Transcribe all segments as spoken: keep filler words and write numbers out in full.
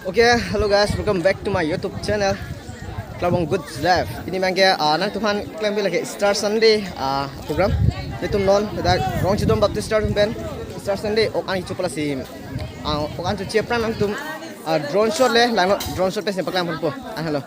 Okay, hello guys, welcome back to my YouTube channel, Klabong Good Life. Pini abangke, ah, nangtumphan klempi lake Easter Sunday, ah, program. Nelitum non dak Rongchedom Baptist Church pen Easter Sunday ok-an kecho pu lasi, ah, ok-an choche aphrang nangtum, ah, drone shot le, lang drone shot pen si paklang ponpo. Ah, hello.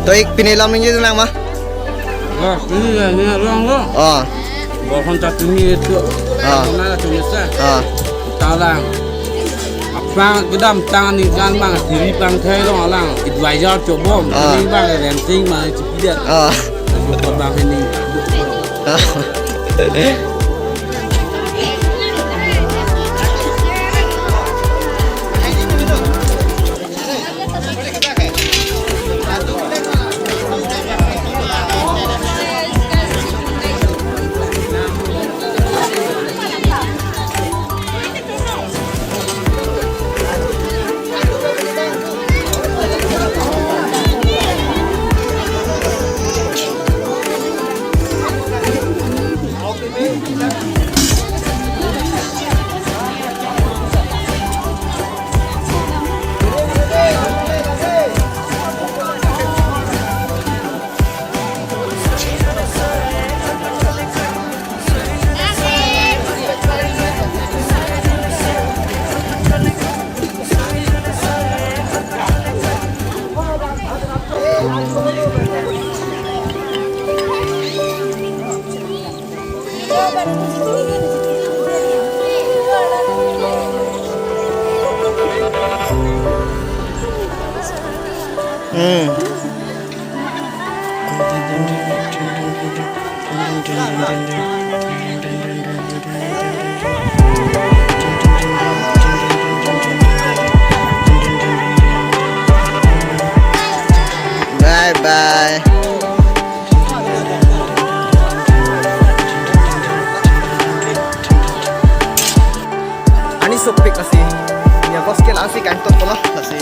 To ik pini lam ningje nang ma? Ah, ini ya, ini orang lo. Ah. Bahkan tak ini itu. Ah. Mana tu mesti? Ah. Talang. Bang kedamtang aningkan bang T V bang thai long alang advisor chobom. Ah. Ini bang renting bang chipidat. Ah. Bang ini. Ah. Hmm. Bye bye. Ani sopik lasi. Ya bos ke lasi kan tot polo lasi.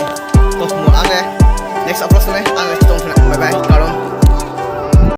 Tot mo ange. Next upload sene ange tong sene. Bye bye. Karon.